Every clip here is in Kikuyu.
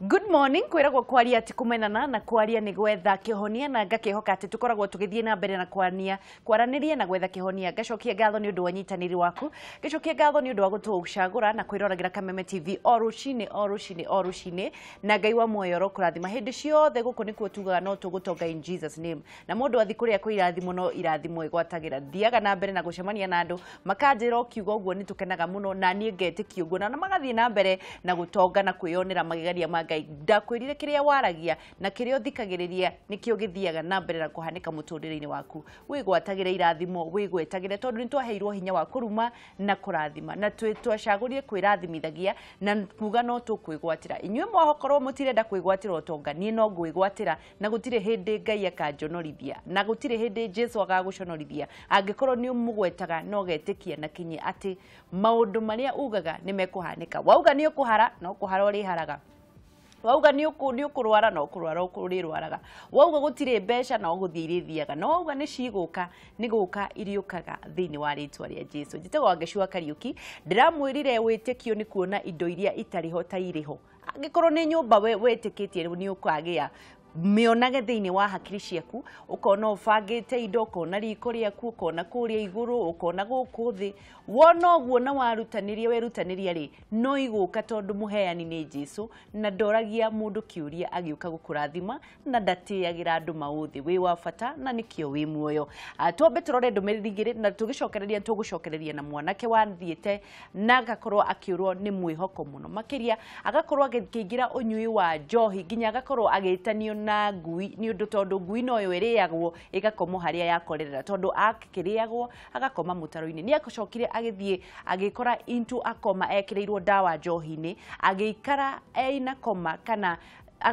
Good morning. Kwiragwo kwaria ti kumenana na kwaria ni gwetha kihonia, na ngakihoka ati tukoragwo tugithie na mbere na kwania kwaraniria na gwetha kihonia. Ngacokia ngatho ni undu wa nyitaniri waku, ngacokia ngatho ni undu wa gutucagura na kwiroragira Kameme TV o rucini o rucini o rucini, na Ngai wa muoyo urokurathima hindi ciothe. Guku nikuo tugaga no tugutonga in Jesus name, na mundu athi kuria kwi irathimo no irathimo igwatagira. Thiaga na mbere na gucemania na andu makanjira ukiuga uguo ni tukenaga muno, na nie ngetĩkia uguo, na magathie na mbere na gutonga na kwiyonera magegania ma Ngai. Ndakwirire kiria waragia na kiria uthikagiriria nikio githiaga na mbere na kuhanika muturire-ini waku. Wigwatagire irathimo, wigwetagire, tondu ni twaheirwo hinya wa kuruma na kurathima, na twacagũrire kwĩrathimithagia na kuga no tũkwĩgwatĩra. Inyuĩ mwakorwo mũtirenda kwĩgwatĩra ũtonga, niĩ no ngwĩgwatĩra, na gũtirĩ hĩndĩ Ngai akanjonorithia, na gũtirĩ hĩndĩ Jesu agagũconorithia angĩkorwo nĩ ũmũgwetaga na ũgetĩkia na kinyi atĩ maũndũ marĩa ugaga nĩ mekũhanĩka. Wauga nĩ ũkũhara, no kũhara ũrĩharaga. Wauga nĩ ũkũrwara, no kũrwara ũrĩrwaraga. Wauga gũtirĩ mbeca, no gũthiĩ irĩthiaga. No wauga nĩ cigũka, nĩ gũka iriũkaga thĩinĩ wa rĩtwa rĩa Jesu. Njĩtagwo Wangeci Kariũki. Ndĩramwĩrire wĩtĩkio nĩ kuona indo iria itarĩ ho ta irĩ ho. Angĩkorwo nĩ nyũmba wĩtĩkĩtie nĩ ũkagĩa, mĩonage thĩinĩ wa hakiri ciaku, ũkona ũbangĩte indo, ũkona riko rĩaku, ũkona kũrĩa igũrũ, ũkona gũkũ thĩ. Wona ũguo na warutanĩria werutanĩria rĩ, no igũka, tondũ mũheani nĩ Jesu, na ndoragia mũndũ kĩũria agĩũka gũkũrathima, na ndatĩagĩra andũ maũthĩ. Wĩ wa bata na nĩkĩo wĩ muoyo. Twambe tũrore ndũmĩrĩri igĩrĩ na tũgĩcokereria tũgũcokereria na mwanake wathiĩte na agakorwo akĩũrwo nĩ mwĩhoko mũno makĩria, agakorwo akĩingĩra ũnyui wa njohi nginya agakorwo agĩtanio na ngui, nĩ ũndũ tondũ ngui noyo ĩrĩagwo ĩgakomwo harĩa yakorerera, tondũ akĩrĩagwo agakoma mũtaro-inĩ. Nĩ acokire agĩthiĩ agĩkora into a coma, ekĩrĩirwo ndawa njohi-inĩ, agĩikara ena koma kana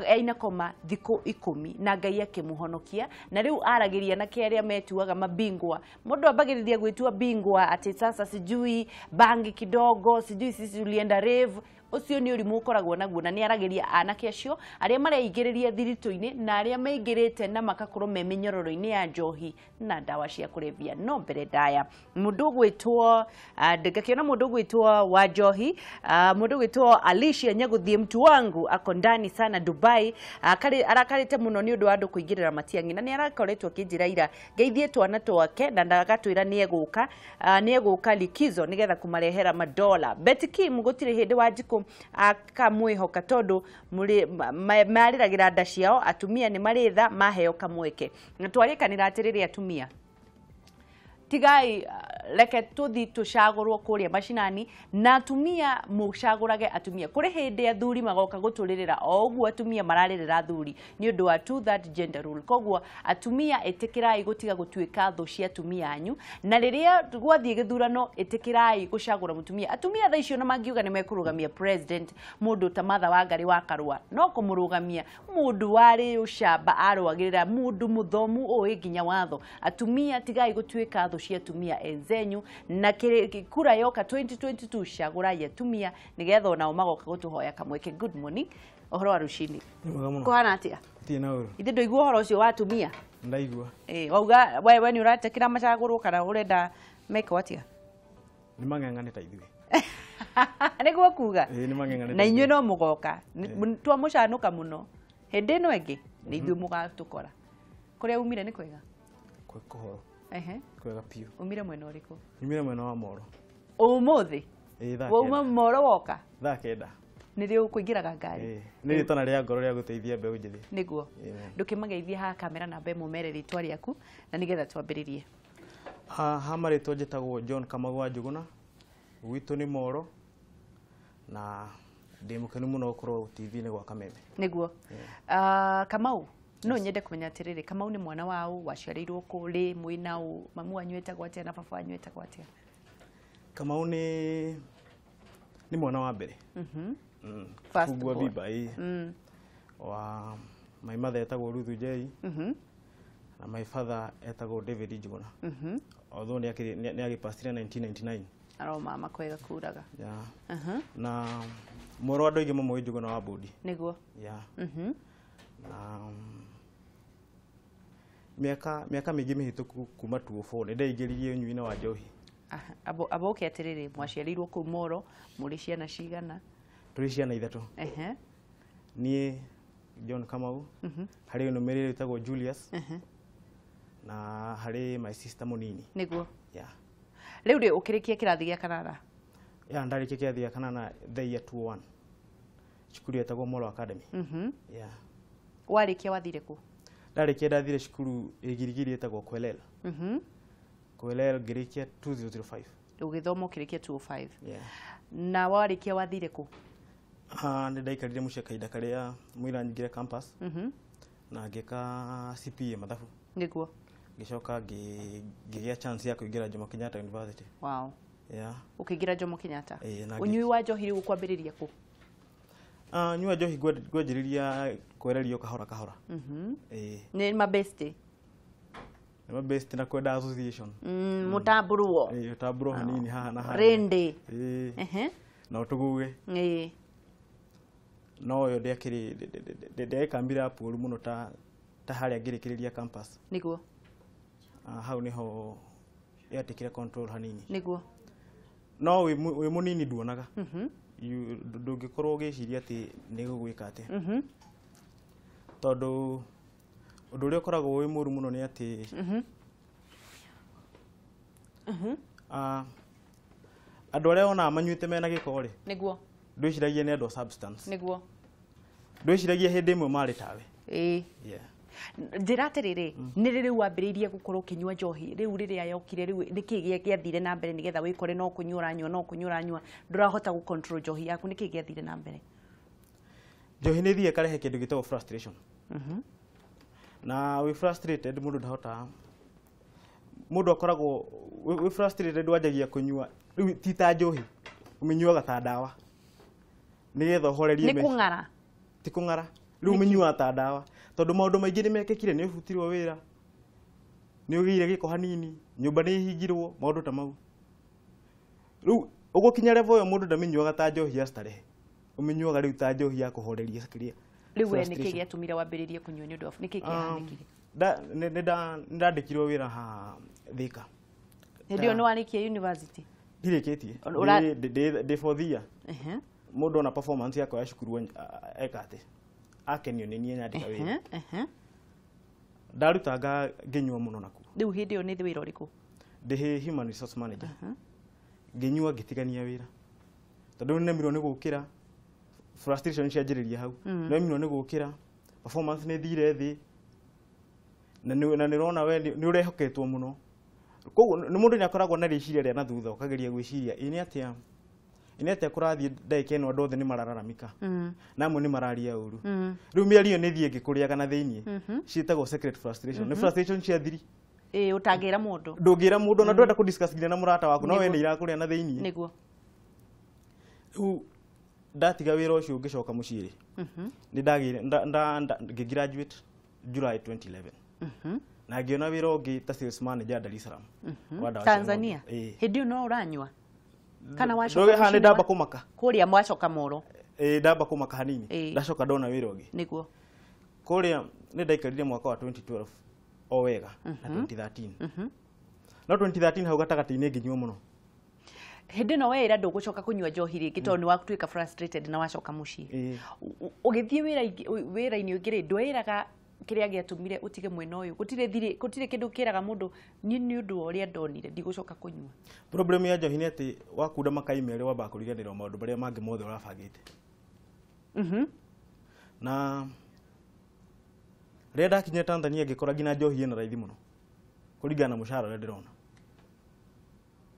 ena koma thikũ 10, na Ngai akĩmũhonokia. Na rĩu aragĩria na arĩa metuaga mabingwa. Mũndũ ambagĩrĩria gwĩtua bingwa atĩ sasa sijui bangi kidogo, sijui sisi tulienda rave. Ũcio nĩ ũrimũ ũkoragwo naguo, na nĩ aragĩria anake acio arĩa mareingĩrĩria thiritũ-inĩ na arĩa meingĩrĩte na makakorwo me mĩnyororo-inĩ ya njohi na ndawa cia kũrebia. No mbere ndaya mũndũ ũgwĩtwo ngakĩona mũndũ ũgwĩtwo wa njohi, mũndũ ũgwĩtwo Alicia Nyagũthiĩ, mtu wangu ako ndani sana Dubai, arakarĩte mũno nĩ ũndũ wa andũ kũingĩrĩra Matiang'i, na nĩ arakoretwo akĩnjĩra ira ngeithie twana twake, na agatwĩra nĩ egũka likizo nĩgetha kũmarehera madola. Betty Kim gũtirĩ hĩndĩ Wanjikũ akamwĩhoka, tondũ marĩragĩra nda ciao, atumia nĩ marĩ tha maheo kamweke. Na twarĩkanĩra atĩrĩrĩ, atumia tigai, reke tũthi tũcagũrwo kũrĩa macinani, na atumia mũcagũrage atumia. Kũrĩ hĩndĩ athuri magoka gũtũrĩrĩra o ũguo atumia mararĩrĩra athuri nĩ ũndũ wa two that gender rule. Koguo atumia ĩtĩkĩrai gũtiga gũtuĩka thũ cia atumia anyu, na rĩrĩa gwathiĩ gĩthurano ĩtĩkĩrai gũcagũra mũtumia. Atumia thaa icio na mangiuga nĩ mekũrũgamia president, mũndũ ta Martha Wangari wa Karũa no kũmũrũgamia, mũndũ warĩ ũcamba arũagĩrĩra, mũndũ mũthomu ũĩ nginya watho. Atumia tigai gũtuĩka thũ cia atumia enzenyu, na kura yoka 2022 cagũrai atumia nĩgetha onao magoka gũtũhoya kamweke. Good morning. Ũhoro wa rũcinĩ kũhana atĩa? Ithe ndũigua ũhoro ũcio wa atumia? Ndaigua. Wauga we nĩ ũratekĩra macagũrwo kana ũrenda mekwo atĩa? Nĩ mang'ang'ane ta ithuĩ. Nĩguo kuga? Nĩ mang'ang'ane. Na inyuĩ no mũgoka twamũcanũka mũno hĩndĩ ĩno ĩngĩ nĩ ithuĩ mũgatũkora. Kũrĩa umire nĩ kwega? Kũhoro. Kwega biũ. Umire mwena ũrĩkũ? Nyumire mwena wa Moro. Ũmũthĩ? Wauma Moro woka? Thaa 9. Nĩrĩo ũkũingĩraga ngari? Nĩ rĩtana rĩa ngoro rĩa gũteithia mbeũ njĩthĩ. Nĩguo. Ndũkĩmageithie haha kamera namba ĩmwe mere rĩtwa rĩaku na nĩgetha twambĩrĩrie. Ha marĩtwa njĩtagwo John Kamau wa Njũgũna, gwitũ nĩ Moro, na ndĩ mũkenu mũno gũkorwo TV-inĩ gwa Kameme. Nĩguo. Kamau, no nyende kũmenya atĩrĩrĩ, Kamau nĩ mwana wa ũ, waciarĩirwo kũ, rĩ, mwĩna ũ, mamu wanyu etagwo atĩa na baba wanyu etagwo atĩa? Kamau nĩ mwana wa mbere. First born. Biba, wa my mother etagwo Ruth Njeri, na my father etagwo David Njuguna. Although nĩ agĩpastire 1999. Aro mama kwega kuraga. Na Moro andũ aingĩ mamũĩ Njuguna wa Budi. Nĩguo. Na miaka mĩingĩ mĩhĩtũku kuma 2004 nĩ ndeingĩririe ũnyui-inĩ wa njohi. Aboke atĩrĩrĩ, mwaciarĩirwo kũu Moro, mũrĩ ciana cigana? Tũrĩ ciana 3. Niĩ John Kamau, harĩ nũmĩrĩri wĩtagwo Julius, na harĩ my sister mũnini. Nĩguo. Yeah. Rĩu rĩ ũkĩrĩkia kĩrathi gĩa kanana? Yeah, ndarĩkia kĩrathi gĩa kanana the year 2001, cukuru yetagwo Molo Academy. Yeah. Warĩkia wathire kũ? Ndarĩkia ndathire cukuru ĩgirigiri ĩtagwo Kwelel. Kwelel ngĩrĩkia 2005. Ũgĩthoma ũkĩrĩkia 205? Yeah. Na warĩkia wathire kũ? Ah, nĩ ndaikarire mũciĩ kahinda karĩa mũira nyingĩre campus na ngĩka CPA mathabu. Nĩguo. Ngĩcoka ngĩgĩa chance ya kũingĩra Jomo Kenyatta University. Wow. Yeah. Ũkĩingĩra Jomo Kenyatta? Ĩĩ, na Ũnyui wa njohi rĩu ũkwambĩrĩria kũ? Ah, nyua njohi ngwanjĩrĩria kwererio kahora kahora. Ĩĩ. Nĩ mabesti? Nĩ mabesti na kwenda association. Mũtambũrwo. Ĩĩ, ũtambũrwo hanini haha na harĩa. Rĩndĩ. Ĩĩ. Ehe. Na ũtũguge. Ĩĩ. No yo ndiakĩrĩ ndiekambire ũru mũno ta harĩa ngĩrĩkĩrĩria campus. Nĩguo. Ah, hau nĩho yatĩkire control hanini. Nĩguo. No wĩ mũnini nduonaga. Ndũngĩkorwo ũgĩciria atĩ nĩ gũgwĩka atĩa. Tondũ ũndũ ũrĩa ũkoragwo wĩ mũru mũno nĩ atĩ andũ arĩa wonaga manyuĩte mena gĩko rĩ, Nĩguo. ndwĩciragia nĩ andũ a substance. Nĩguo. Ndwĩciragia hĩndĩ ĩmwe marĩ tawe. Ĩĩ. Yeah. Njĩra atĩrĩrĩ, nĩ rĩ rĩu wambĩrĩirie gũkorwo ũkĩnyua njohi? Rĩu rĩrĩa yokire rĩu nĩkĩ gĩathire na mbere nĩgetha wĩkore no kũnyua ũranyua, no kũnyua ũranyua, ndũrahota gũ control njohi yaku, nĩkĩ gĩathire na mbere? Njohi nĩ ĩthiaga ĩkarehe kĩndũ gĩtagwo frustration. Na wĩ frustrated mũndũ ndahota, mũndũ akoragwo wĩ frustrated wanjagia kũnyua rĩu ti ta njohi, ũmĩnyuaga ta ndawa nĩgetha ũhorerie. Nĩ kũng'ara? Ti kũng'ara, rĩu ũmĩnyuaga ta ndawa tondũ maũndũ maingĩ nĩ mekĩkire, nĩ ũbutirwo wĩra, nĩ ũgĩire gĩko hanini, nyũmba nĩ ĩhingirwo, maũndũ ta mau. Rĩu ũgũkinya level ĩyo mũndũ ndamĩnyuaga ta njohi ya starehe, ũmĩnyuaga rĩu ta njohi ya kũhoreria kĩrĩa. Rĩu we nĩkĩ Frustration. gĩatũmire wambĩrĩrie kũnyua nĩ ũndũ wa nĩkĩ kĩahanĩkire? Nĩ ndandĩkirwo wĩra haha Thika. Hĩndĩ ĩyo nĩ warĩkia university? Ndirĩkĩtie. Ndĩ fourth year. Mũndũ ona performance yakwa ya cukuru eka atĩ akenio nĩ niĩ nyandĩka wĩra. Ehe, ehe. Ndarutanga ngĩnyua mũno nakuo. Rĩu hĩndĩ ĩyo nĩ wĩra ũrĩkũ? Ndĩ human resource manager. Ngĩnyua ngĩtigania wĩra tondũ nĩ nemirwo nĩ gũkĩra, frustration cianjĩrĩria hau, nemirwo nĩ gũkĩra, performance nĩ thire thĩ, na nĩ ũrona we nĩ ũrehoketwo mũno, koguo nĩ mũndũ nĩ akoragwo na rĩciria rĩa na thutha, ũkageria gwĩciria ĩ nĩ atĩa kũrathiĩ ndagĩka ĩno, andũ othe nĩ marararamika na amwe nĩ mararia ũru. Rĩu mĩario nĩ thiĩ ĩngĩkũrĩaga na thĩiniĩ, ciĩtagwo secret frustration, nĩ frustration cia thiri. Ĩĩ, ũtangĩra mũndũ. Ndũngĩra mũndũ na ndwenda kũ-discuss nginya na mũrata waku, no we Nĩguo. nĩ irakũrĩa na thĩiniĩ. Nĩguo. Rĩu ndatiga wĩra ũcio ngĩcoka mũciĩ rĩ, nĩ ndagĩire ngĩ-graduate July 2011 na ngĩona wĩra ũngĩ ta sales manager Dar es Salaam wa ndawa cia Tanzania? ng'ombe. Ĩĩ. Hĩndĩ ĩyo no ũranyua kana wacoka Ndũge haha mũciĩ nĩ ndamba kũmaka. Kũrĩa mwacoka moro? Ĩĩ, ndamba kũmaka hanini. Ĩĩ. Ndacoka ndona wĩra ũngĩ. Nĩguo. Kũrĩa nĩ ndaikarire mwaka wa 2012 o wega na 2013, no 2013 hau gatagatĩ-inĩ ngĩnyua mũno. Hĩndĩ ĩno weĩra ndũgũcoka kũnyua njohi rĩngĩ tondũ nĩ watuĩka frustrated na wacoka mũciĩ. Ĩĩ. Ũgĩthiĩ wĩra-inĩ ũngĩ rĩ, ndweĩraga kĩrĩa gĩatũmire ũtige mwena ũyũ? Gũtirĩ thirĩ, gũtirĩ kĩndũ kĩraga mũndũ niĩ nĩ ũndũ wa ũrĩa ndonire ndigũcoka kũnyua. Problem ya njohi nĩ atĩ wakunda makai merĩ wambaga kũriganĩrwo maũndũ marĩa mangĩ mothe ũrabangĩte. Na rĩrĩa ndakinyire Tanzania ngĩkora nginya njohi ĩna raithi mũno kũringana na mũcara ũrĩa ndĩrona,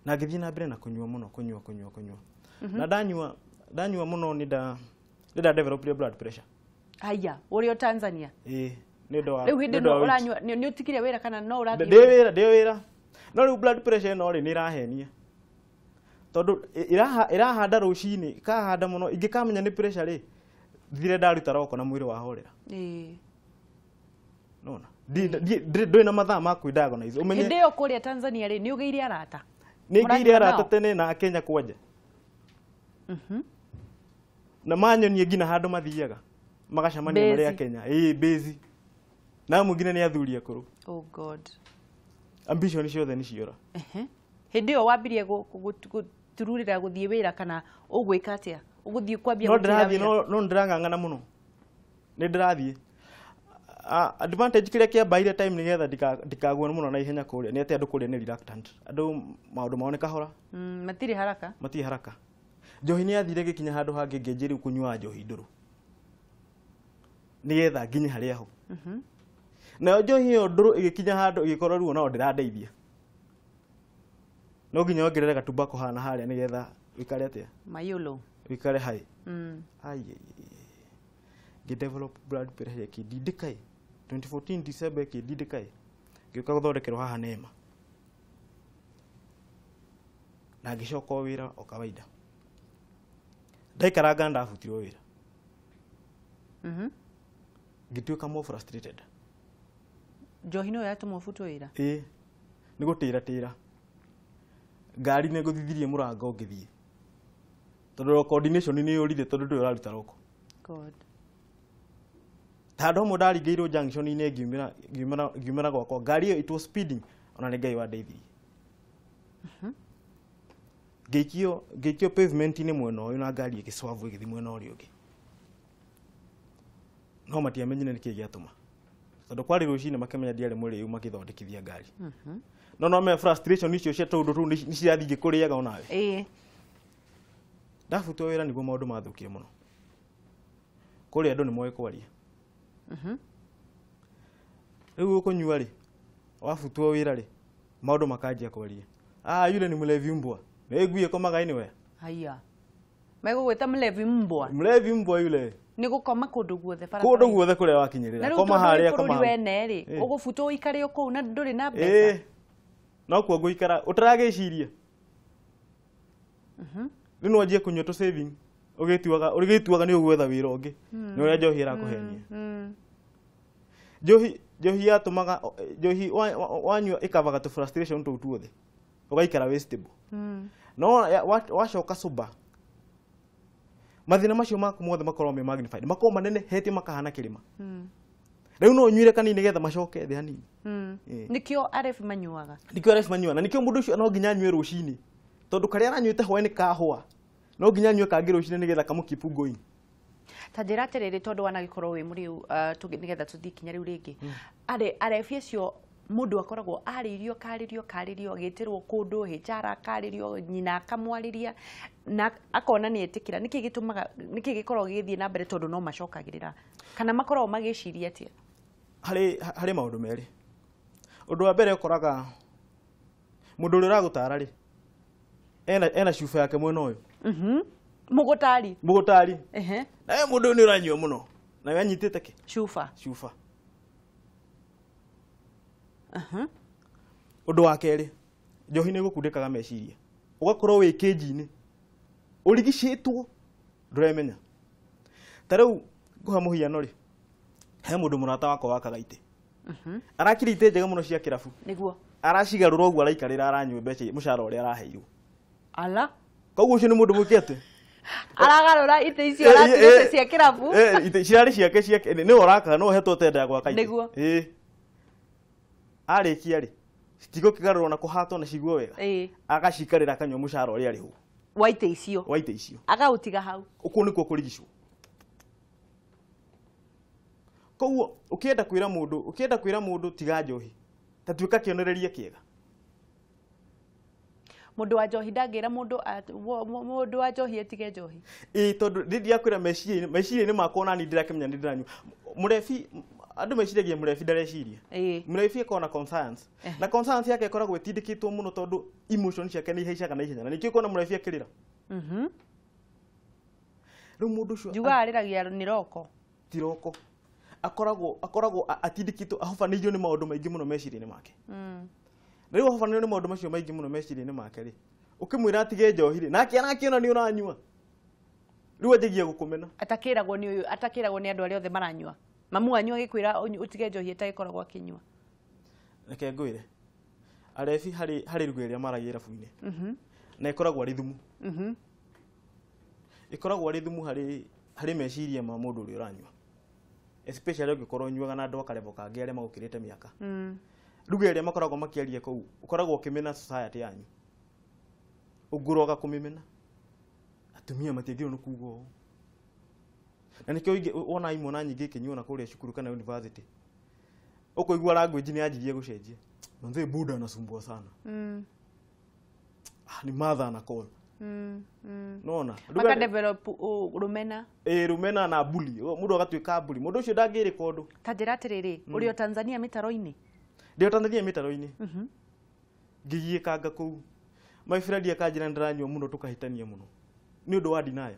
na ngĩthiĩ na mbere na kũnyua mũno, kũnyua kũnyua kũnyua, na ndanyua ndanyua mũno nĩ nda developire blood pressure. Haya, ũrĩ o Tanzania? Ĩĩ, nĩ ũndũ wa Rĩu hĩndĩ nĩ ũndũ ĩno wa weight. ũranyua nĩ ũtigire wĩra kana no ũrathiĩ? Ndĩ wĩra, ndĩ wĩra, no rĩu blood pressure ĩno rĩ nĩ ĩrahenia tondũ ĩrahanda rũcinĩ kahanda mũno, ingĩkamenya nĩ pressure rĩ, thire ndaruta roko na mwĩrĩ wahorera. Nona ndũrĩ na mathaa ma kwĩ-diagnose ũmenye. Hĩndĩ ĩyo kũrĩa Tanzania rĩ, nĩ ũgĩire arata? Nĩ ngĩire Mũranyua arata nao? tene na Kenya kwanja na manyonie nginya handũ mathiaga magacemania marĩ a Base. Kenya, ĩĩ, base, na amwe nginya nĩ athuri akũrũ. Oh God. Ambition ciothe nĩ ciora. Ehe. Hĩndĩ ĩyo wambirie gũtururĩra gũthiĩ wĩra kana ũgwĩka atĩa, ũgũthiĩ kwambia No gũtĩra ndĩrathiĩ wĩra? no no ndĩrang'ang'ana mũno. Nĩ ndĩrathiĩ. Advantage kĩrĩa kĩambaire time nĩgetha ndikague mũno na ihenya kũrĩa nĩ atĩ andũ kũrĩa nĩ reluctant. Andũ maũndũ mao nĩ kahora. Matirĩ haraka. Matirĩ haraka. Njohi nĩ yathire gĩkinya handũ hangĩ ngĩnjia rĩu kũnyua njohi ndũrũ nĩgetha nginye harĩa ho. Nayo njohi ĩyo ndũrũ ĩgĩkinya handũ ĩgĩkorwo rĩu no ndĩrandeithia. No nginya wongerere gatumbako hana harĩa nĩgetha wĩkare atĩa? Mayolo. Wĩkare hai. Ai. Ngĩ develop blood pressure ĩkĩndindĩka. 2014 December ĩkĩndindĩka. Ngĩũka gũthondekerwo haha Neema. Na ngĩcoka o wĩra o kawaida. Ndaikaranga ndabutirwo wĩra. Ngĩtuĩka more frustrated. Njohi no yatũma ũbutwo wĩra? Ĩĩ. Nĩ gũtĩra tĩra. Ngari nĩ ngũthithirie mũrango ngĩthiĩ. Tondũ coordination nĩ yũrire tondũ ndũrĩ ũraruta roko. God. Ta handũ hamwe ndaringĩirwo junction-inĩ ngiumĩra gwakwa. Ngari ĩyo it was speeding ona nĩ Ngai wandeithirie. Ngĩikio pavement-inĩ mwena ũyũ na ngari ĩgĩcwavu ĩgĩthiĩ mwena ũrĩa ũngĩ. No matiamenyire nĩkĩĩ gĩatũma. Tondũ kwarĩ rũcinĩ makĩmenya ndiarĩ mũrĩu makĩthondekithia ngari. No me frustration icio cia tũndũ tũu nĩ cirathiĩ ngĩkũrĩaga onawe. Ĩĩ. Ndabutwo wĩra nĩguo maũndũ mathũkire mũno. Kũrĩa andũ nĩ moĩ kwaria. Rĩu ũkũnyua rĩ, wabutwo wĩra rĩ, maũndũ makanjia kwaria. Ah, yule ni mlevi mbwa. Nĩ ngui ĩkomaga anywhere. Haya. Megũgwĩta mlevi mbwa. Mlevi mbwa yule. Nĩ gũkoma kũndũ guothe barabara. Kũndũ guothe kũrĩa wakinyĩrĩra. Koma harĩa koma. Bũrũri wene rĩ, ũgũbutwo ũikare o kũu na ndũrĩ na mbeca. No kuo ngũikara ũtaragĩciria. Rĩu no wanjie kũnyua tũ saving ũgĩtuaga nĩ ũgwetha wĩra ũngĩ. Nĩ ũrĩa njohi ĩrakũhenia. Njohi yatũmaga njohi wanyua ĩkavaga tũ frustration tũu tuothe. Ũgaikara wĩ stable. No wacoka sober. Mathĩna macio maku mothe makorwo me magnified. Makorwo manene hete makahana kĩrĩma. Rĩu no ũnyuire kanini nĩgetha macoke thĩ hanini. Nĩkĩo arebi manyuaga. Nĩkĩo arebi manyuaga. Na nĩkĩo mũndũ ũcio no nginya anyue rũcinĩ. Tondũ karĩa aranyuĩte hwaĩ-inĩ kahũa. No nginya anyue kangĩ rũcinĩ nĩgetha kamũ keep going. Ta njĩra atĩrĩrĩ tondũ wanagĩkorwo wĩ mũrĩu nĩgetha tũthiĩ kinya rĩu rĩngĩ. Arebi acio mũndũ akoragwo arĩirio karĩrio agĩtĩrwo kũndũ HR akarĩrio nyina akamwarĩria na akona nĩ etĩkĩra. Nĩkĩ gĩtũmaga nĩkĩ gĩkoragwo gĩgĩthiĩ na mbere tondũ no macokagĩrĩra kana makoragwo magĩciria atĩa? Harĩ maũndũ merĩ. Ũndũ wa mbere ũkoraga mũndũ ũrĩa ũragũtara rĩ ena cuba yake mwena ũyũ. Mũgũtari. Mũgũtari. Nawe mũndũ ũyũ nĩ ũranyua mũno. Nawe anyitĩte kĩ? Cuba. Cuba. Ũndũ wa kerĩ, njohi nĩ ĩgũkundĩkaga meciria. Ũgakorwo wĩ kĩnji-inĩ. Ũrigicĩtwo ndũremenya. Ta rĩu ngũhe mũhiano rĩ, he mũndũ mũrata wakwa wakaga itĩ. Arakire itĩ njega mũno cia kĩrabu. Nĩguo. Aracigarũra ũguo araikarĩra aranyua mbeca mũcara ũrĩa araheirwo. Ala. Koguo ũcio nĩ mũndũ mwĩke atĩ? Aragarũra itĩ icio aratigĩte cia kĩrabu. Itĩ ciarĩ ciake ciake nĩwe ũrakaga no ũhetwo tenda ya gwaka itĩ. Nĩguo. Arĩkia rĩ, citigũkĩgarũrwo na kũhatwo na ciguo wega. Agacikarĩra akanyua mũcara ũrĩa arĩhwo. Wa itĩ icio. Wa itĩ icio. Agaũtiga hau. Kũu nĩkuo kũrigicwo. Koguo ũkĩenda kwĩra mũndũ tiga njohi, ta tuĩka kĩonereria kĩega. Mũndũ wa njohi ndangĩra mũndũ wa njohi atige njohi. Ĩĩ tondũ ndĩrakwĩra meciria-inĩ makwa ona niĩ ndĩrakĩmenya nĩ ndĩranyua. Mũrebi andũ meciragia mũrebi ndareciria. Mũrebi akoragwo na conscience. Na conscience yake ĩkoragwo ĩtindĩkĩtwo mũno tondũ emotion ciake nĩ ihaicaga na ihenya. Na nĩkĩo ũkona mũrebi akĩrĩra. Rĩu mũndũ ũcio njugaga arĩragia nĩ roko. Ti roko. Akoragwo atindĩkĩtwo ahobanĩirio nĩ maũndũ maingĩ mũno meciria-inĩ make. Na rĩu ahobanĩirio nĩ maũndũ macio maingĩ mũno meciria-inĩ make rĩ, ũkĩmwĩra atige njohi rĩ, nake arakĩona nĩ ũranyua. Rĩu anjagia gũkũmena. Atakĩragwo nĩ ũyũ, atakĩragwo nĩ andũ arĩa othe maranyua. Mamu wanyu agĩkwĩra ũtige njohi ĩtagĩkoragwo akĩnyua. Reke ngwĩre. Arebi harĩ ruga ĩrĩa maragia irabu-inĩ. Na ĩkoragwo arĩ thumu. Ĩkoragwo arĩ thumu harĩ meciria ma mũndũ ũrĩa ũranyua. Especially ũngĩkorwo ũnyuaga na andũ a karevo kangĩ arĩa magũkĩrĩte mĩaka. Ruga ĩrĩa makoragwo makĩaria kũu, ũkoragwo ũkĩmena society yanyu. Ũngũroga kũmĩmena. Atumia matiagĩrĩirwo nĩ kuga ũũ. Na nĩkĩo ingĩ wona imwana nyingĩ ikĩnyuo na kũrĩa cukuru kana university. Ũkũigua language nĩ yanjirie gũcenjia. Manze buda anasumbua sana. Ah, ni mother ana call. Nona. Maka develop rumena. Eh, rumena na bully. Mũndũ agatuĩka bully. Mũndũ ũcio ndangĩrĩka ũndũ. Ta njĩra atĩrĩrĩ, ũrĩ o Tanzania mĩtaro-inĩ? Ndĩ o Tanzania mĩtaro-inĩ. Ngĩgiĩkanga kũu. My friend akanjĩra ndĩranyua mũno tũkahĩtania mũno. Nĩ ũndũ wa denial.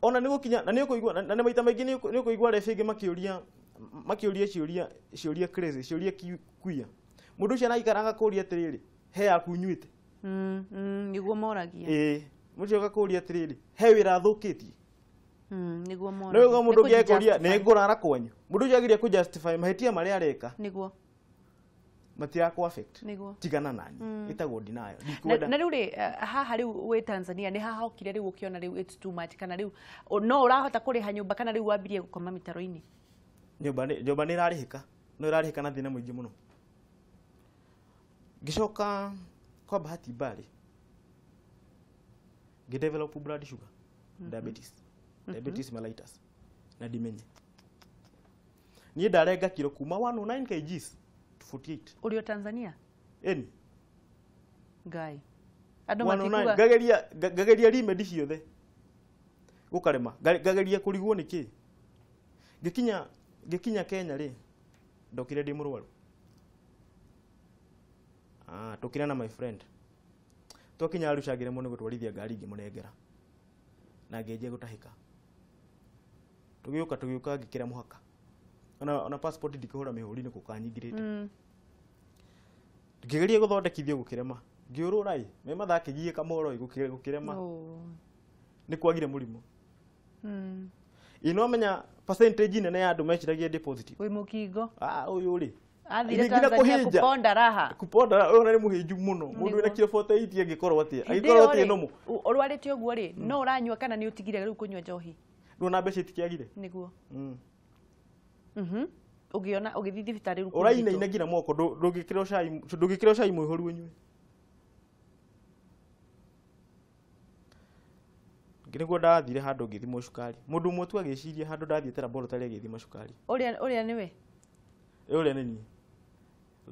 Ona nĩ gũkinya na nĩ ũkũigua na nĩ maita maingĩ nĩ ũkũigua rebi ingĩ makĩũria ciũria ciũria crazy, ciũria queer. Mũndũ ũcio araikara agakũria atĩrĩrĩ, he yaku nyuĩte. Nĩguo moragia. Ĩĩ, mũndũ ũcio agakũria atĩrĩrĩ, he wĩra athũkĩtie. Nĩguo moragia. Nĩ ũguo mũndũ ũngĩ ekũria nĩ ngũrara kwanyu. Mũndũ ũcio ageria kũ-justify mahĩtia marĩa areka. Nĩguo. Matirakũ affect. Nĩguo. Tigana nani. Ĩtagwo denial. Na rĩu rĩ, haha rĩu wĩ Tanzania nĩ haha okire rĩu ũkĩona rĩu it's too much kana rĩu no ũrahota kũrĩha nyũmba kana rĩu wambirie gũkoma mĩtaro-inĩ? Nyũmba nĩ ĩrarĩhĩka. No ĩrarĩhĩka na thĩna mũingĩ mũno. Ngĩcoka kwa bahati mbaya ngĩ develop blood sugar, diabetes, diabetes mellitus na ndimenye. Niĩ ndarenga kiro kuma 109 kgs to 48. Ũrĩ o Tanzania? Ĩni. Ngai. Andũ matikuga. Ngageria remedy ciothe. Gũkarema. Ngageria kũrigwo nĩ kĩ. Ngĩkinya Kenya rĩ, ndokire ndĩ mũrwaru. Ah, tũkire na my friend. Twakinya Arusha ngĩremwo nĩ gũtwarithia ngari ngĩmũnengera. Na ngĩanjia gũtahĩka. Tũgĩũka ngĩkĩra mũhaka. Ona passport ndikĩhũra mĩhũri nĩ gũkanyingĩrĩte. Ngĩgeria gũthondekithio gũkĩrema. Ngĩũrũra ĩ, me mathaa kĩgiĩka moro ĩ gũkĩrema. Nĩ kwagire mũrimũ. Ĩ no menya percentage nene ya andũ meciragia ndĩ positive. Wĩ mũkingo. Ah, ũyũ rĩ. Athire Tanzania kuponda raha. Kuponda raha, ũyũ nĩ mũhĩnju mũno. Mũndũ wĩna kiro 48 angĩkorwo atĩa? Angĩkorwo atĩa normal. Ũrwarĩte ũguo rĩ, no ũranyua kana nĩ ũtigire rĩu kũnyua njohi? Ndũona mbeca itikĩagire? Nĩguo. Ũgĩona ũgĩthiĩ thibitarĩ rĩu. Ũrainaina nginya moko ndũngĩkĩrwo cai mũihũru ũnyue. Nĩguo ndathire handũ ngĩthimwo cukari. Mũndũ ũmwe tu agĩciria handũ ndathiĩte laboratory agĩthima cukari. Ũrĩa nĩwe? Ũrĩa nĩ niĩ.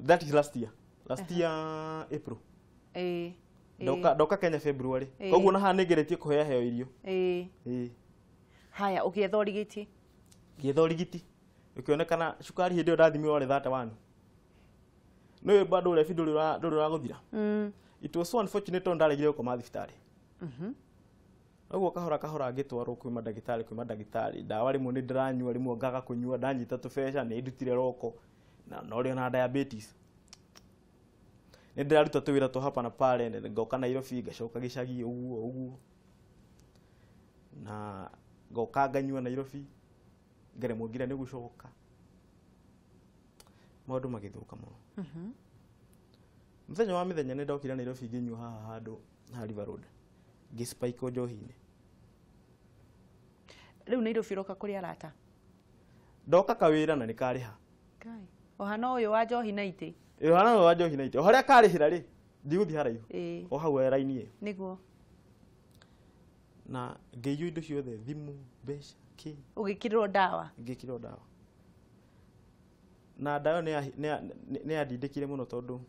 That is last year. Last year April. Ndoka Kenya February. Koguo na haha nĩngeretie kũheo heo irio. Haya, ũgĩetha ũrigiti? Ngĩetha ũrigiti. Ũkĩonekana cukari hĩndĩ ĩyo ndathimirwo warĩ 31. Nĩ bado ũrebi ndũrĩ ũragũthira. It was so unfortunate tondũ ndaregire gũkoma thibitarĩ. Ũguo kahora kahora ngĩtwarwo kwĩ mandagĩtarĩ ndawa rĩmwe nĩ ndĩranyua rĩmwe ngaga kũnyua ndanyita tũbeca nĩ ndutire roko na no rĩo na diabetes. Nĩ ndĩraruta tũwĩra twa hapa na pale ngoka Nairobi ngacoka gĩcagi ũguo ũguo na ngoka nganyua Nairobi ngaremwo nginya nĩ gũcoka. Maũndũ magĩthũka mũno. Mũthenya wa mĩthenya nĩ ndokire Nairobi ngĩnyua haha handũ ha River Road. Ngĩspike njohi-inĩ. Rĩu Nairobi ũroka kũrĩ arata? Ndoka kawĩra na nĩkarĩha. Ngai. Ũhana ũyũ wa njohi na itĩ? Ĩ ũhana ũyũ wa njohi na itĩ. O harĩa karĩhĩra rĩ, ndigũthiĩ haraihu. O hau raini ĩyo. Nĩguo. Na ngĩiywo indo ciothe, thimũ, mbeca, kĩ. Ũgĩkĩrĩrwo ndawa? Ngĩkĩrĩrwo ndawa. Na ndawa nĩ yandindĩkire mũno tondũ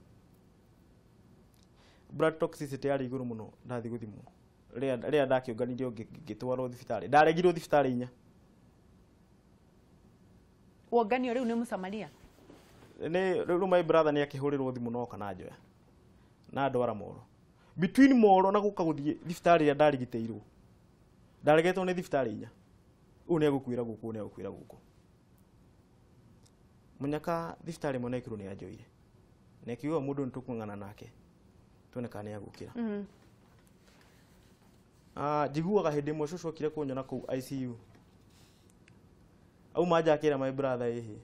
blood toxicity yarĩ igũrũ mũno ndathiĩ gũthimwo. Rĩrĩa ndakĩũnganirio ngĩtwarwo thibitarĩ. Ndaregirwo thibitarĩ inya. Wonganio rĩu nĩ Mũsamaria? Nĩ rĩu my brother nĩ akĩhũrĩrwo thimũ na oka na njoya. Na ndwara Moro. Between Moro na gũka gũthiĩ thibitarĩ ĩrĩa ndarigitĩirwo. Ndaregetwo nĩ thibitarĩ inya. Ũyũ nĩ egũkuĩra gũkũ, ũyũ nĩ egũkuĩra gũkũ. Mũnyaka thibitarĩ ĩmwe Naikuru nĩ yanjoire. Na ĩkiuga mũndũ nĩ tũkũng'ang'ana nake. Tuone kana nĩ egũkĩra. Njiguaga hĩndĩ ĩmwe cũcũ okire kũnyona kũu ICU. Auma nja akĩra my brother ĩhĩ.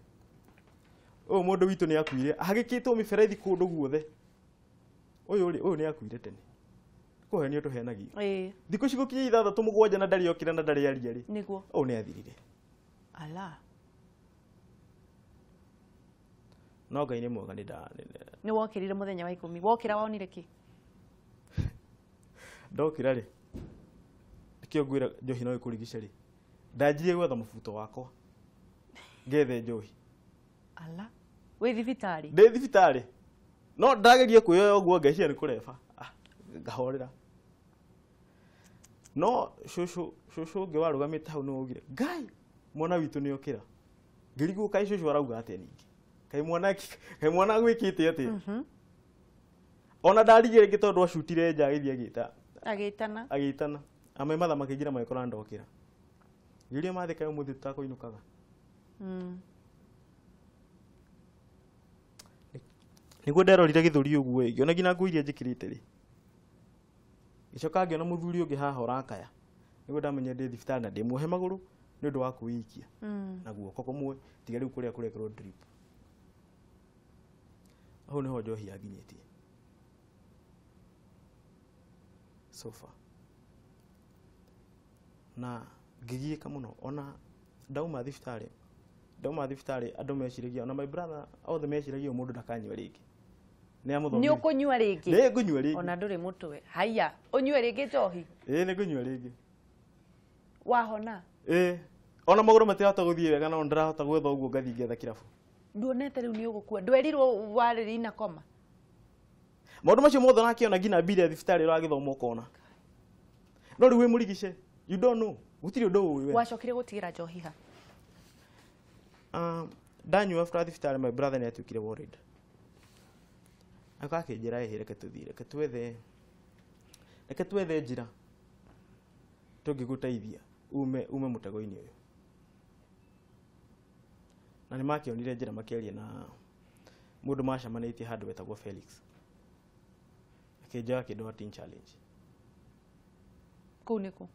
Ũyũ mũndũ witũ nĩ akuire. Ahagĩkĩtwo mĩberethi kũndũ guothe. Ũyũ rĩ, ũyũ nĩ akuire tene. Kũhenio tũhenagio. Thikũ ici gũkinya 6 7 na ndarĩ okĩra na ndarĩ aria rĩ. Nĩguo. Ũyũ nĩ athirire. Ala. No Ngai nĩ mwega nĩ nda. Nĩ wokĩrire mũthenya wa 10. Wokĩra wonire kĩ? Ndokĩra rĩ. Nĩkĩo ngwĩra njohi no ĩkũrigice rĩ. Ndanjirie gwetha mũbuto wakwa ngethe njohi. Ala, wĩ thibitarĩ? Ndĩ thibitarĩ, no ndageria kwĩyoya ũguo ngeciria nĩ kũreba, ngahorera. No cũcũ ũngĩ warũgamĩte hau nĩ waugire, Ngai, mwana witũ nĩ okĩra. Ngĩrigwo kaĩ cũcũ arauga atĩa ningĩ, kaĩ mwana agwĩkĩte atĩa. Ona ndarigire rĩngĩ tondũ acutire nja agĩthiĩ agĩtana. Agĩtana. Amwe matha makĩingĩra magĩkora ndokĩra. Ngĩũria mathĩ kaĩ ũmũthĩ tũtakũinũkaga. Nĩguo nderorire gĩthũri ũguo ĩ, ngĩona nginya nguo iria njĩkĩrĩte rĩ. Ngĩcoka ngĩona mũthuri ũngĩ haha ũrakaya. Nĩguo ndamenyire ndĩ thibitarĩ na ndĩ muohe magũrũ nĩ ũndũ wa kwĩikia. Na guoko kũmwe tiga rĩu kũrĩa kũrekĩrwo drip. Hau nĩho njohi yanginyĩtie. So far. Na ngĩgiĩka mũno ona ndauma thibitarĩ andũ meciragia, ona my brother othe meciragia mũndũ ndakanyua rĩngĩ. Nĩ ũkũnyua rĩngĩ? Nĩ ngũnyua rĩngĩ. Ona ndũrĩ mũtwe. Haiya, ũnyue rĩngĩ njohi? Ĩĩ nĩ ngũnyua rĩngĩ. Wahona? Ĩĩ. Ona magũrũ matirahota gũthiĩ wega no ndĩrahota gwetha ũguo ngathiĩ ngetha kĩrabu. Nduonete rĩu nĩ ũgũkua. Ndwerirwo warĩrĩ ina koma? Maũndũ macio mothe ũrakĩona nginya mbiri ya thibitarĩ ũragĩthoma ũkona. No rĩu wĩ mũrigice. You don't know. Gũtirĩ ũndũ ũĩ we. Wacokire gũtigĩra njohi ha? Ndanyua after thibitarĩ my brother nĩ atuĩkire worried. Agĩũka akĩnjĩra ĩhĩ reke tũthiĩ, reke twethe njĩra tũngĩgũteithia ume mũtego-inĩ ũyũ. Na nĩ makĩonire njĩra makĩaria na mũndũ macemanĩtie handũ wetagwo Felix. Akĩnjoya akĩndwara Teen Challenge. Kũu nĩkũ?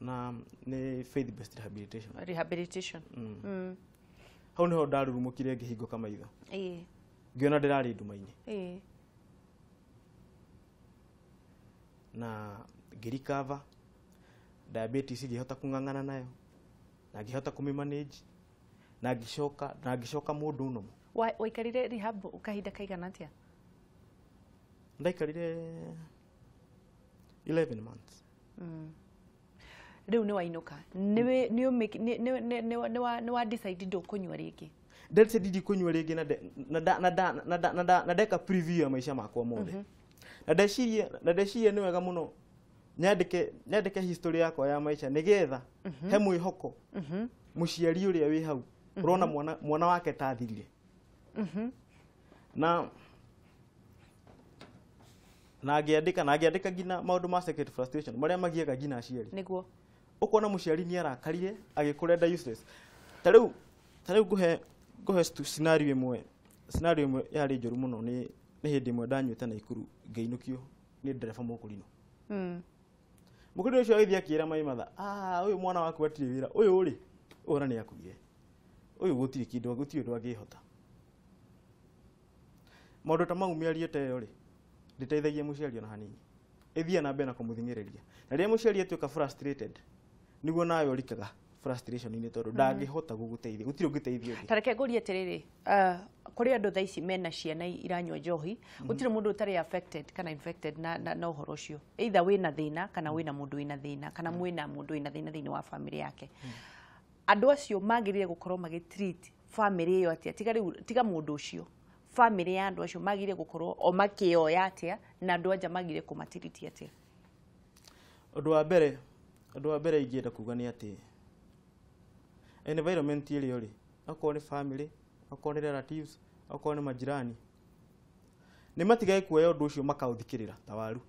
Na nĩ faith based rehabilitation. Rehabilitation. Hau nĩho ndarurumũkire ngĩhingũka maitho. Ĩĩ. Ngĩona ndĩrarĩ nduma-inĩ. Ĩĩ. Na ngĩrecover, diabetes ngĩhota kũng'ang'ana nayo na ngĩhota kũmĩmanage na ngĩcoka mũndũ normal. Waikarire rehab kahinda kaigana atĩa? Ndaikarire 11 months. Rĩu nĩ wainũka. Nĩ wa decide ndũkũnyua rĩngĩ? Ndecide ndikũnyua rĩngĩ na ndeka preview ya maica makwa mothe. Na ndeciria nĩ wega mũno nyandĩke history yakwa ya maica nĩgetha he mwĩhoko mũciari ũrĩa wĩ hau ũrona mwana wake tathirire. Na ngĩandĩka nginya maũndũ ma secret frustration marĩa magiaga nginya aciari. Nĩguo. Ũkona mũciari nĩ arakarire agĩkũrenda useless. Ta rĩu ngũhe scenario ĩmwe. Scenario ĩmwe yarĩ njũru mũno nĩ hĩndĩ ĩmwe ndanyuĩte Naikuru ngĩinũkio nĩ ndereba mũkũrinũ. Mũkũrinũ ũcio agĩthiĩ akĩra my mother, ũyũ mwana waku atirĩ wĩra, ũyũ rĩ, ũyũ ona nĩ akuire. Ũyũ gũtirĩ kĩndũ, gũtirĩ ũndũ angĩhota. Maũndũ ta mau mĩario ta ĩyo rĩ, ndĩteithagia mũciari ona hanini. Ĩthiaga na mbere na kũmũthing'ĩrĩria. Na rĩrĩa mũciari atuĩka frustrated, nĩguo nawe ũrikaga frustration-inĩ tondũ ndangĩhota gũgũteithia, gũtirĩ ũngĩteithia ũngĩ. Ta reke ngũrie atĩrĩrĩ, kũrĩ andũ thaa ici mena ciana iranyua njohi, gũtirĩ mũndũ ũtarĩ affected kana infected na ũhoro ũcio. Either wĩna thĩna kana wĩna mũndũ wĩna thĩna kana mwĩna mũndũ wĩna thĩna thĩinĩ wa famĩlĩ yake. Andũ acio magĩrĩire gũkorwo magĩtreat famĩlĩ ĩyo atĩa? Tiga rĩu, tiga mũndũ ũcio. Famĩlĩ ya andũ acio magĩrĩire gũkorwo o makĩoya atĩa na andũ anja magĩrĩire kũmatiriti atĩa? Ũndũ wa mbere ingĩenda kuga nĩ atĩ environment ĩrĩa ũrĩ, okorwo nĩ family, okorwo nĩ relatives, okorwo nĩ majirani, nĩ matigage kuoya ũndũ ũcio makaũthikĩrĩra ta waru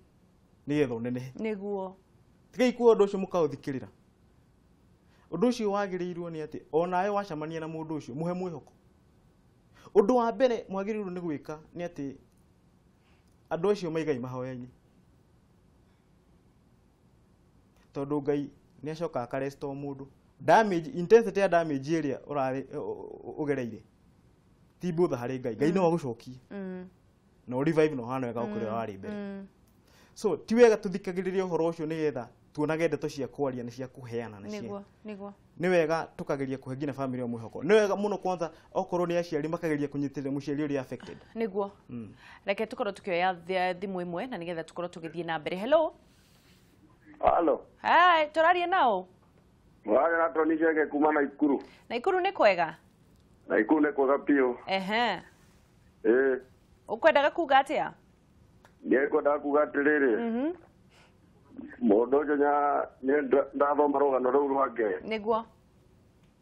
nĩgetha ũnenehe. Nĩguo. Tigai kuoya ũndũ ũcio mũkaũthikĩrĩra. Ũndũ ũcio wagĩrĩirwo nĩ atĩ onawe wacemania na mũndũ ũcio mũhe mwĩhoko. Ũndũ wa mbere mwagĩrĩirwo nĩ gwĩka nĩ atĩ andũ acio maigai mahoya-inĩ, tondũ Ngai nĩ acokaga akarestore mũndũ. Damage, intensity ya damage ĩrĩa ũgereire ti mbũtha harĩ Ngai. Ngai no agũcokie na revive no hana wega gũkĩra warĩ mbere. So ti wega tũthikagĩrĩrie ũhoro ũcio nĩgetha tuonage ndeto cia kwaria na cia kũheana na cia. Nĩguo. Nĩ wega tũkageria kũhe nginya famĩlĩ ĩyo mwĩhoko. Nĩ wega mũno kwanza okorwo nĩ aciari makageria kũnyitĩrĩra mũciari ũrĩa affected. Nĩguo. Reke tũkorwo tũkĩoya thimũ ĩmwe na nĩgetha tũkorwo tũgĩthiĩ na mbere. Hello. Hello. Hi, tũraria nao? Mũraria na Tony Chege kuma Naikuru. Naikuru nĩ kwega? Naikuru nĩ kwega biũ. Ehe. Ĩĩ. Ũkwendaga kuga atĩa? Niĩ ngwendaga kuga atĩrĩrĩ. Mũndũ ũcio nĩ ndathoma rũgano rũu rwake. Nĩguo.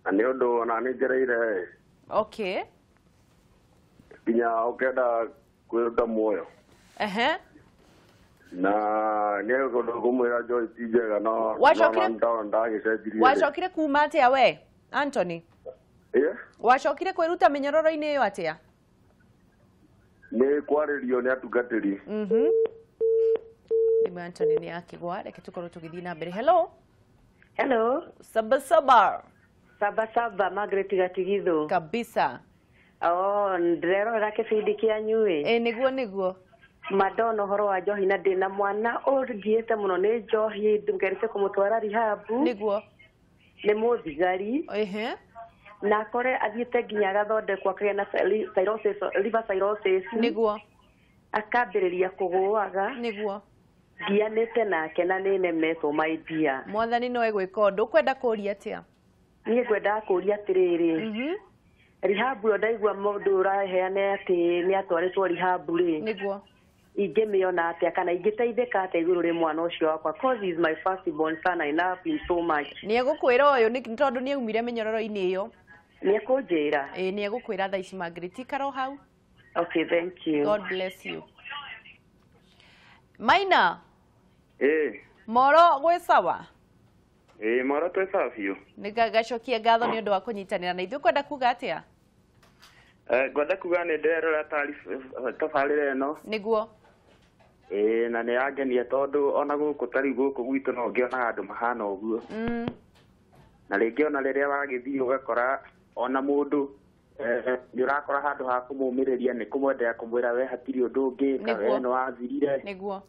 Na nĩ ũndũ ona nĩ njereire. Okay. Nginya ũkenda kwĩruta muoyo. Ehe. Na nĩ ũndũ ngũmwĩra njohi ti njega no ndagĩcenjirie. Wacokire kuma atĩa we, Anthony? Ĩĩ. Wacokire kwĩruta mĩnyororo-inĩ ĩyo atĩa? Nĩ kwarĩrio nĩ atungatĩri. Thimũ ya Anthony nĩ yakĩgwa, reke tũkorwo tũgĩthiĩ na mbere. Hello. Hello. Saba saba. Saba saba, Margaret Gatigitho. Kabisa. Oh, ndĩrerorera kĩbindi kĩanyu ĩ. Ĩ nĩguo nĩguo. Madonna ũhoro wa njohi na ndĩna mwana ũngiĩte mũno nĩ njohi ngerete kũmũtwara rehab. Nĩguo. Nĩ mũthigari. Ehe. Na akore athiĩte nginya agathondekwo akagĩa na cirrhosis, liver cirrhosis. Nĩguo. Akambĩrĩria kũgũaga. Nĩguo. Ngianĩte nake na nĩ nemetwo my dear. Mwathani no egwĩka ũndũ. Ũkwenda kũũria atĩa? Niĩ ngwendaga kũũria atĩrĩrĩ. Rehab ĩyo ndaigua mũndũ ũraheana atĩ nĩ atwarĩtwo rehab rĩ. Nĩguo. Ingĩmĩona atĩa kana ingĩteithĩka atĩa igũrũ rĩ mwana ũcio wakwa, cause he is my first born son, I love him so much. Nĩ egũkwĩra ũyũ nĩ tondũ nĩ aumire mĩnyororo-inĩ ĩyo. Nĩ ekũnjĩra? Ĩĩ nĩ egũkwĩra thaa ici Margaret, ikara o hau. Okay, thank you. God bless you. Maina. Ĩĩ. Moro gwĩ sawa? Ĩĩ moro twĩ sawa biũ. Nĩ ngacokia ngatho nĩ ũndũ wa kũnyitanĩra na ithuĩ. Ũkwenda kuga atĩa? Ngwenda kuga nĩ ndĩrerora tabarĩra ĩno. Nĩguo. Ĩĩ na nĩ yangenia tondũ ona gũkũ ta rĩu gũkũ gwitũ no ngĩonaga andũ mahana ũguo. Na rĩngĩ ona rĩrĩa wagĩthiĩ ũgakora ona mũndũ nĩ ũrakora handũ ha kũmũmĩrĩria nĩ kũmwendera kũmwĩra we hatirĩ ũndũ ũngĩ we nĩ wathirire. Nĩguo.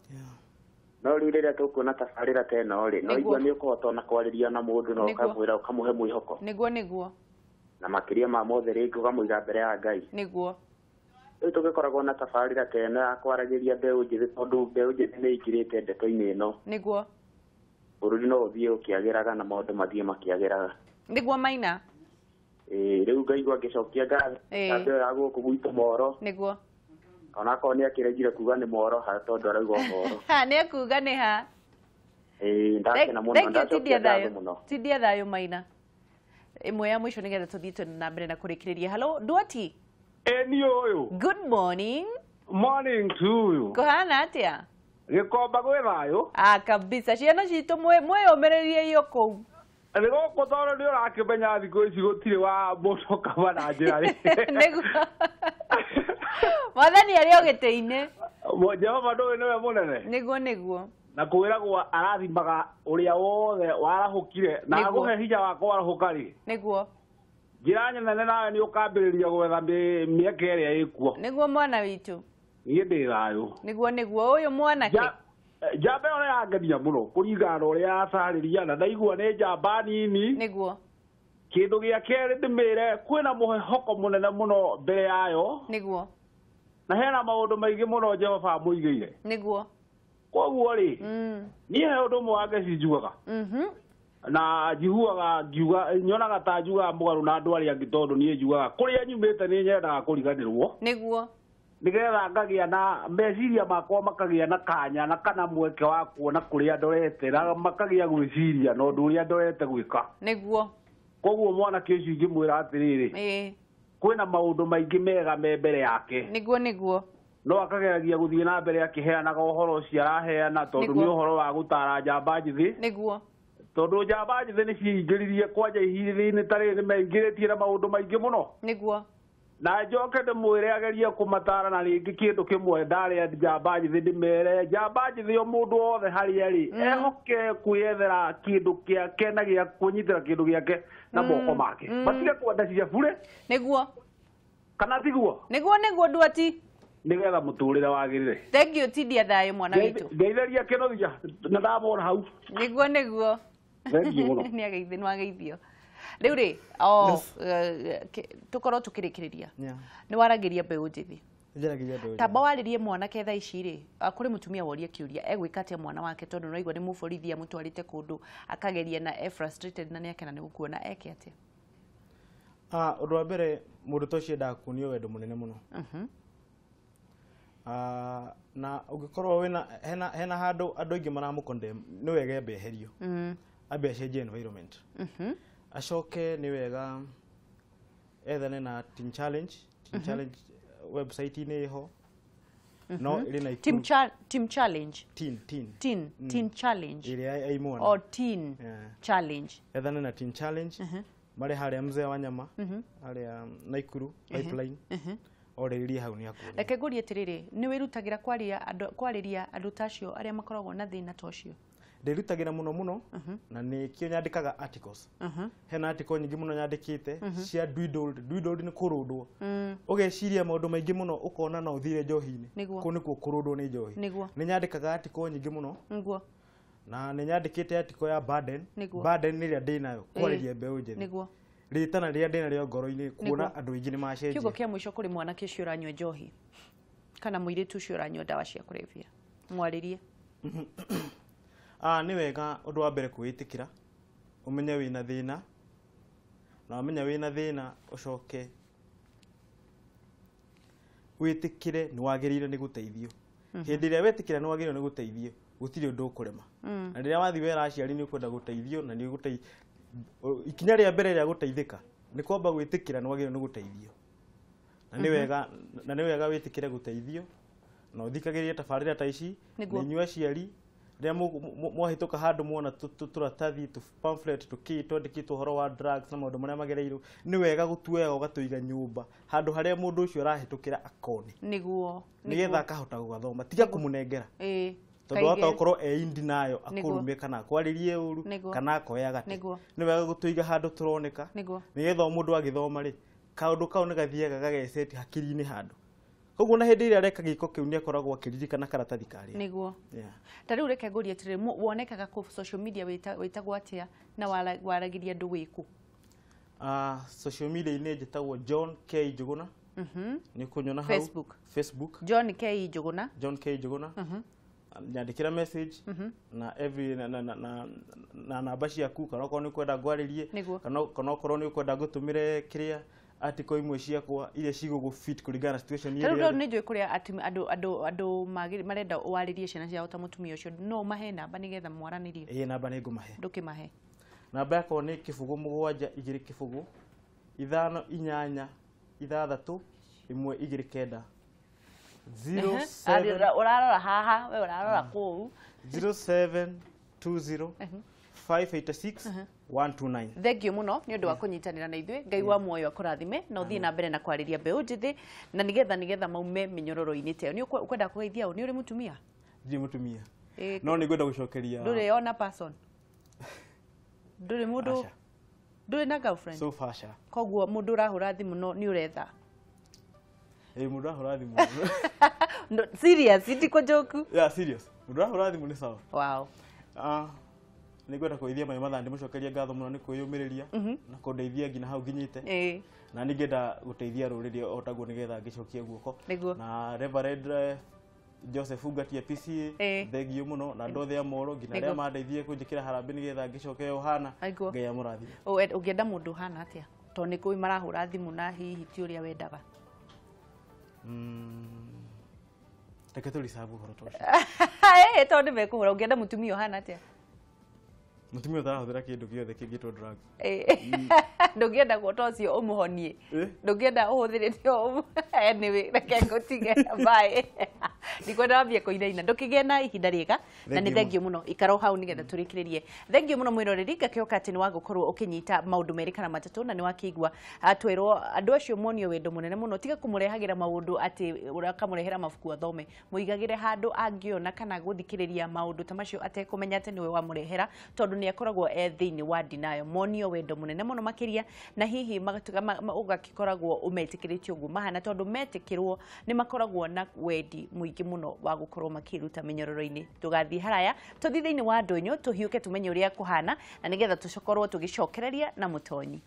No rĩu rĩrĩa tũkuona tabarĩra ta ĩno rĩ, no igua nĩ ũkũhota ona kwarĩria na mũndũ na ũkamwĩra ũkamũhe mwĩhoko. Nĩguo nĩguo. Na makĩria ma mothe rĩngĩ ũkamũiga mbere ya Ngai. Nĩguo. Rĩu tũgĩkoragwo na tabarĩra ta ĩno ya kwaragĩria mbeũ njĩthĩ tondũ mbeũ njĩthĩ nĩ ĩingĩrĩte ndeto-inĩ ĩno. Nĩguo. Bũrũri no ũthiĩ ũkĩagĩraga na maũndũ mathiĩ makĩagĩraga. Nĩguo Maina. Ĩĩ rĩu ngaigua ngĩcokia ngatho mbeũ ya gũkũ gwitũ Moro. Nĩguo. Onakorwo nĩ akĩregire kuga nĩ Moro ha tondũ arauga Moro. Nĩ ekuga nĩ ha. Ĩĩ ndakena mũno, ndacokia ngatho mũno. Tindia thayũ Maina. Ĩmwe ya mũico nĩgetha tũthiĩ na mbere na kũrĩkĩrĩria. Hello, Duati. Ĩ niĩ ũyũ. Good morning. Morning to you. Kũhana atĩa? Gĩkomba gwĩ thayũ. Ah, kabisa. Ciana citũ mwĩyũmĩrĩrie iyo kũu. Nĩ gũkũ tondũ nĩ ũrakĩmenya thikũ ici gũtirĩ wa mũndũ ũkama na njĩra rĩ. Nĩguo. Mwathani arĩ o gĩtĩ-inĩ. Jehova ndũĩ nĩwe mũnene. Nĩguo nĩguo. Na kwĩragwo arathimaga ũrĩa wothe warahũkire na agũhe hinya wa kwarahũka rĩ. Nĩguo. Njĩra nene nawe nĩ ũkambĩrĩria gwetha mĩeke ĩrĩa ĩkuo. Nĩguo mwana witũ. Niĩ ndĩ thayũ. Nĩguo nĩguo. Ũyũ mwanake. Njamba ĩyo nĩyangenia mũno kũringana na ũrĩa yacarĩria na ndaigua nĩ njamba nini. Nĩguo. Kĩndũ gĩa kerĩ ndĩmĩre kwĩna mũhoko mũnene mũno mbere yayo. Nĩguo. Na hena maũndũ maingĩ mũno Jehova amũigĩire. Nĩguo. Koguo rĩ, niĩ he ũndũ ũmwe wa Ngeci njugaga. Na njiguaga ngiuga nyonaga ta njugaga mũgarũ na andũ arĩa angĩ tondũ niĩ njugaga kũrĩa nyumĩte nĩ nyendaga kũriganĩrwo. Nĩguo. Nĩgetha ngagĩa na meciria makwa makagĩa na kanya na kana mweke wa kuona kũrĩa ndorete na makagĩa gwĩciria na ũndũ ũrĩa ndorete gwĩka. Nĩguo. Koguo mwanake ũcio ingĩmwĩra atĩrĩrĩ, kwĩna maũndũ maingĩ mega me mbere yake. Nĩguo nĩguo. No akageragia gũthiĩ na mbere akĩheanaga ũhoro ũcio araheana tondũ nĩ ũhoro wa gũtara njamba njĩthĩ. Nĩguo. Tondũ njamba njĩthĩ nĩ ciingĩririe kwanja ihinda-inĩ ta rĩrĩ nĩ meingĩrĩtie na maũndũ maingĩ mũno. Nĩguo. Na njoke ndĩmwĩre agerie kũmatara na rĩngĩ kĩndũ kĩmwe ndarĩa njamba njĩthĩ ndĩmere njamba njĩthĩ o mũndũ wothe harĩa arĩ ehoke kwĩyethera kĩndũ kĩake na gĩa kũnyitĩra kĩndũ gĩake na moko make. Matige kwenda cia bure. Nĩguo. Kana tiguo? Nĩguo nĩguo Duati. Nĩgetha mũtũrĩre wagĩrĩre. Thank you Tindia thayũ mwana witũ. Ngeithĩria kĩnothia na ndamwona hau. Nĩguo nĩguo. Thank you mũno. Nĩ ageithio nĩ wageithio. Rĩu rĩ, o tũkorwo tũkĩrĩkĩrĩria. Nĩ waragĩria mbeũ njĩthĩ. Nĩnjaragĩria mbeũ njĩthĩ. Tamba warĩrie mwanake thaa ici rĩ, kũrĩ mũtumia woria kĩũria egwĩka atĩa mwana wake, tondũ nĩwaigua nĩ mũborithi amũtwarĩte kũndũ akageria na e frustrated na nĩakena nĩ gũkuona, eke atĩa? Ũndũ wa mbere, mũndũ ta ũcio endaga kuonio wendo mũnene mũno. Na ũngĩkorwo wĩna hena handũ andũ aingĩ maramũ-condemn, nĩ wega ambe eherio, ambe acenjie environment, acoke nĩ wega ethane na Teen Challenge. Teen Challenge website-inĩ ĩho, no ĩrĩ na Team, team Challenge? Teen, teen. Teen, Teen Challenge. Ĩrĩa ya imwana. O Teen Challenge. Ethane na Teen Challenge, marĩ harĩa Mzee wa Nyama, harĩa Naikuru Pipeline, orĩrĩrie hau nĩ akuona. Reke ngũrie atĩrĩrĩ, nĩ wĩrutagĩra kwaria andũ, kwarĩria andũ ta acio arĩa makoragwo na thĩna ta ũcio? Ndĩrutagĩra mũno mũno, na nĩkĩo nyandĩkaga articles. Hena article nyingĩ mũno nyandĩkĩte cia dwindled. Dwindled nĩ kũrũndwo, ũgeciria maũndũ maingĩ mũno, ũkona no ũthire njohi-inĩ. Kũu nĩkuo kũrũndwo nĩ njohi. Nĩ nyandĩkaga article nyingĩ mũno, na nĩ nyandĩkĩte article ya burden. Burden nĩ ĩrĩa ndĩnayo kwarĩria mbeũ njĩthĩ, rĩtana rĩrĩa ndĩnarĩo ngoro-inĩ, kuona andũ aingĩ nĩ macenjia. Kiugo kĩa mũico kũrĩ mwanake ũcio ũranyua njohi kana mũirĩtu ũcio ũranyua ndawa cia kũrebia, mwarĩrie. Nĩ wega ũndũ wa mbere kwĩĩtĩkĩra, ũmenye wĩna thĩna, na wamenya wĩna thĩna, ũcoke wĩtĩkĩre nĩ wagĩrĩire nĩ gũteithio. Hĩndĩ ĩrĩa wetĩkĩra nĩ wagĩrĩire nĩ gũteithio, gũtirĩ ũndũ ũkũrema. Na rĩrĩa wathiĩ wera aciari nĩ ũkwenda gũteithio, na nĩ ikinya rĩa mbere rĩa gũteithĩka nĩ kwamba gwĩtĩkĩra nĩ wagĩrĩirwo nĩ gũteithio. Na nĩ wega wĩtĩkĩre gũteithio na ũthikagĩrĩrie tabarĩra ta ici. Na inyuĩ aciari, rĩrĩa mwahĩtũka handũ muona tũratathi, tũ pamphlet, tũkĩ twandĩkĩtwo ũhoro wa drugs na maũndũ marĩa magereirwo, nĩ wega gũtuoyaga ũgatũiga nyũmba handũ harĩa mũndũ ũcio arahĩtũkĩra akone, nĩgetha akahota gũgathoma, tiga kũmũnengera, tondũ wahota gũkorwo e indi nayo, akũrume kana akwarĩrie ũru, kana akoya gate. Nĩ wega gũtũiga handũ tũroneka, nĩgetha o mũndũ agĩthoma rĩ, kaũndũ kau nĩ gathiaga gageceti hakiri-inĩ handũ, koguo na hĩndĩ ĩrĩa areka gĩko kĩu, nĩ akoragwo akĩririkana karatathi karĩa. Ta rĩu reke ngũrie atĩrĩrĩ, wonekaga kũ social media, wĩtagwo atĩa, na waragĩria andũ wĩkũ? Social media-inĩ njĩtagwo John K Njũgũna. Nĩ ũkũnyona hau. Facebook? Facebook. John K Njũgũna. John K Njũgũna. Nyandĩkĩra message na every na namba ciaku, kana okorwo nĩ ũkwenda ngwarĩrie, kana okorwo nĩ ũkwenda ngũtũmĩre kĩrĩa, article imwe ciakwa iria cigũgũ fit kũringana na situation Ta rĩu ĩrĩa. Nĩ njũĩ kũrĩa andũ marenda warĩrie ciana ciao ta mũtumia ũcio, no ũmahe namba nĩgetha mwaranĩrie? Ĩĩ, namba nĩ ngũmahe. Ndũkĩmahe. Namba yakwa nĩ 0 7 2 0 5 8 6 1 2 9 0 7. Ũrarora haha, we ũrarora kũu. 0720 586 129. Thank you mũno nĩ ũndũ wa kũnyitanĩra na ithuĩ. Ngai wa muoyo akũrathime na ũthiĩ na mbere na kwarĩria mbeũ njĩthĩ na nĩgetha maume mĩnyororo-inĩ ta ĩyo. Nĩ ũkwenda kũgeithia ũ? Nĩ ũrĩ mũtumia? Ndirĩ mũtumia, no nĩ ngwenda gũcokeria. Ndũrĩ ona person, ndũrĩ mũndũ? Aca. Ndũrĩ na girlfriend? So far, aca. Koguo mũndũ ũrahũra thimũ no nĩ ũretha? Ĩĩ, mũndũ arahũra thimũ. No, serious, ndiko joke. Yeah, serious, mũndũ arahũra thimũ nĩ sawa. Nĩ ngwenda kũgeithia Maĩ Mathaa, ndĩmũcokerie ngatho mũno nĩ kwĩyũmĩrĩria na kũndeithia nginya hau nginyĩte. Na nĩ ngenda gũteithia rũrĩrĩ o taguo, nĩgetha ngĩcokie guoko. Na Reverend Joseph Ngatia PCA, thengiũ mũno, na andũ othe a Moro, nginya arĩa mandeithie kũnjĩkĩra harambĩ nĩgetha ngĩcoke ũhana. Ngai amũrathime. Ũngĩenda mũndũ ũhana atĩa, tondũ nĩ kũĩ marahũra thimũ na hihi ti ũrĩa wendaga? Reke tũricabu ũhoro ta ũcio. Tondũ nĩ mekũhũra. Ũngĩenda mũtumia ũhana atĩa? Mũtumia ũtarahũthĩra kĩndũ gĩothe kĩngĩtwo drugs. Ndũngĩenda ta ũcio ũmũhonie? Eh? Ndũngĩenda ũhũthĩrĩte anyway, reke ngũtige, bye, ndikwenda wambie kũinaina. Ndũkĩgĩe na ihinda rĩega na nĩ Thengiũ. Thengiũ mũno. Ikara o hau nĩgetha tũrĩkĩrĩrie. Thengiũ mũno mwĩroreri, ngakĩhoka atĩ nĩ wagũkorwo ũkĩnyita maũndũ merĩ kana matatũ, na nĩ wakĩigua atwĩrwo andũ acio monio wendo mũnene mũno, tiga kũmũrehagĩra maũndũ atĩ ũrakamũrehera mabuku athome, mũigagĩre handũ angĩona kana gũthikĩrĩria maũndũ ta macio atekũmenya atĩ nĩwe wamũrehera, tondũ nĩ akoragwo e thĩinĩ wa denial. Monio wendo mũnene mũno makĩria, na hihi ũgakĩkoragwo ũmetĩkĩrĩtie ũguo mahana, tondũ metĩkĩrwo nĩ makoragwo na wendi mũingĩ mũno wa gũkorwo makĩruta mĩnyororo-inĩ. Tũgathiĩ haraya, tũthiĩ thĩinĩ wa ndũnyũ, tũhiũke, tũmenye ũrĩa kũhana, na nĩgetha tũkorwo tũgĩcokereria na mũtonyi.